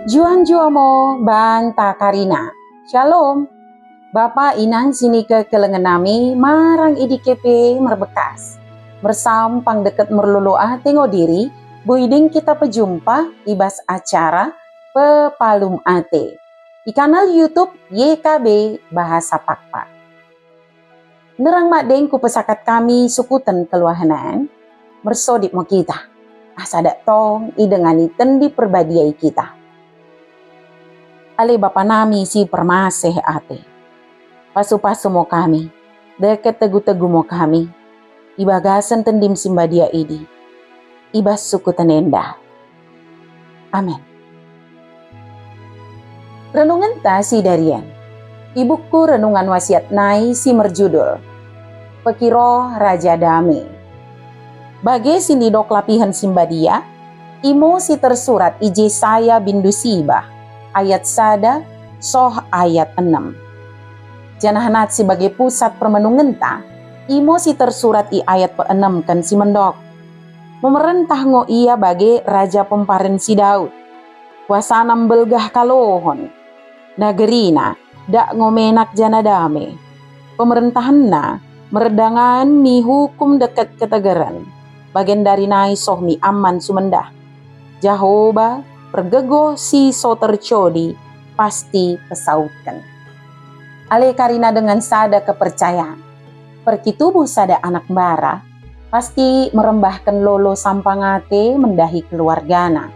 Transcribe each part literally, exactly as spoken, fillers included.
Njuah-njuah mo banta karina. Shalom. Bapa inang si nikekelengen nami marang i D K P merbekas. Mersampang deket merlolo ate ngo diri, buiding kita pejumpa i bas acara Pepalum Ate i kanal YouTube Y K B Bahasa Pakpak. Nerang madeng kupesakat kami sukuten keluahen en, mersodip mo kita, asa dak tong idengani Tendi Perbadia i kita. Ale Bapa nami si permaseh ate, pasu-pasu mo kami, deket tegu-tegu mo kami, i bagasen Tendim si mbadia idi, i bas sukuten enda. Amin. Renungenta si darien i buku Renungan Wasiat nai si merjudul Pekiroh Raja Dame. Bage si nidok lapihen si mbadia, imo si tersurat i Jesaya bindu siba, ayat sada soh ayat enem. Janah nat si bage pusat permenungenta, imo si tersurat i ayat peenemken si mendok. Memerentah ngo ia bage raja pemparen si Daud. Kuasana mbelgah kalohon. Nagerina, dak ngo menak janah dame. Pemerentahenna, merdangan mi hukum deket ketegeren, bagendari nai soh mi aman sumendah. Jahoba, pergegoh si so tercodi, pasti pesautken. Ale karina dengan sada kepercayaan. Perkitubuh sada anak mbara, pasti merembahken lolo sampang ate mendahi keluargana.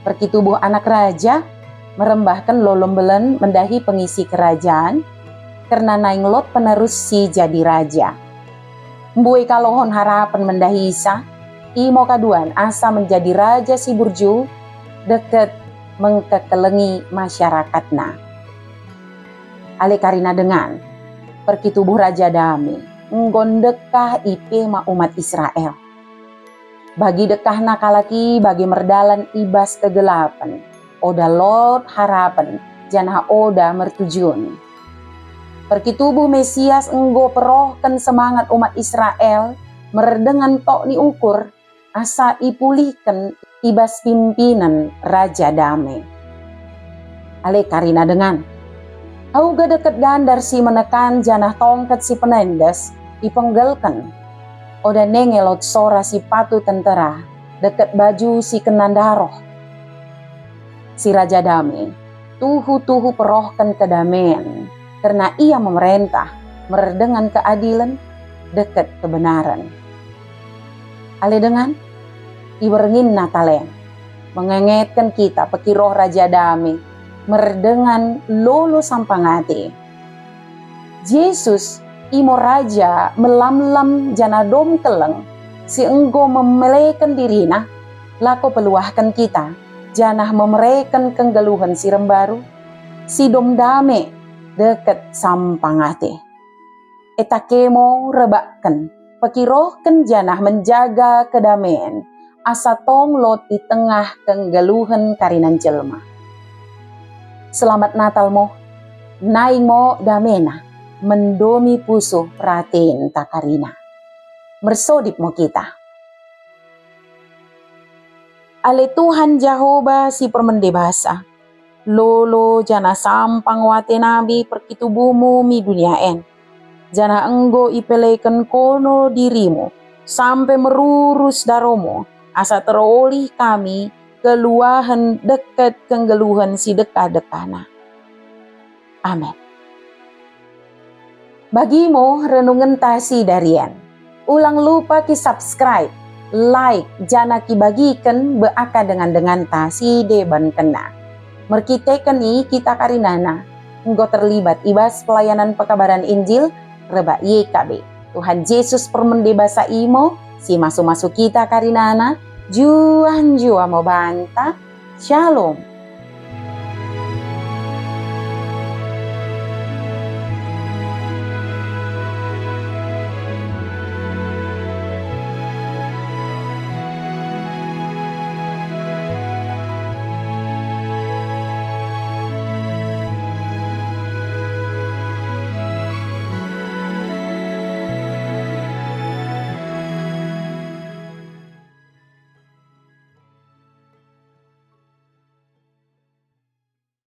Perkitubuh anak raja merembahken lolo mbelen mendahi pengisi kerajaan, kerna naing lot penerus si jadi raja. Mbue kalohon harapen mendahisa, imo kaduan asa menjadi raja si burju, deket mengkekelengi masyarakatna. Ale karina dengan, perkitubuh Raja Dame enggo ndekah i pema umat Israel. Bagi dekahna kalak i bage merdalan i bas kegelapen, oda lot harapen, janah oda mertujun. Perkitubuh Mesias enggo perohken semangat umat Israel merdengan tok ni ukur, asa ipulihken i bas pimpinen Raja Dame. Ale karina dengan, auga deket gandar si menekan janah tongket si penendes ipenggelken, oda nenge lot sora si patu tentera deket baju si kena ndaroh. Si Raja Dame tuhu-tuhu perohken kedamen, kerna ia memerentah merdengan keadilen deket kebenaren. Ale dengan, iberengin Natal en mengengetken kita pekiroh Raja Dame merdengan lolo sampang ate. Jesus, imo Raja melam-lam janah dom keleng, si enggo memeleken dirina, lako peluahken kita, janah memereken kenggeluhen si rembaru, si dom dame deket sampang ate. Etake mo rebakken, pekirohken janah menjaga kedamen, asa tong lot i tengah kenggeluhen karinan jelma. Selamat Natal mo, naing mo damena, mendomi pusuh peraten takarina. Mersodip mo kita. Ale Tuhan Jahoba si permende basa, lolo janah sampang wate nabi perkitubuhmu mi dunia en, janah enggo ipeleken kono dirimu sampe merurus daromu, asa terolih kami keluahen deket kenggeluhen si dekah-dekahna. Amin. Bagimo renungenta si darian. Ulang lupa ki subscribe, like, janah ki bagiken be aka dengan-denganta si deban kena. Merkiteken i kita karinana enggo terlibat i bas pelayanan pekabaran Injil rebak Y K B. Tuhan Jesus permende basa imo si masu-masu kita karinana, juah-juah mo banta. Shalom.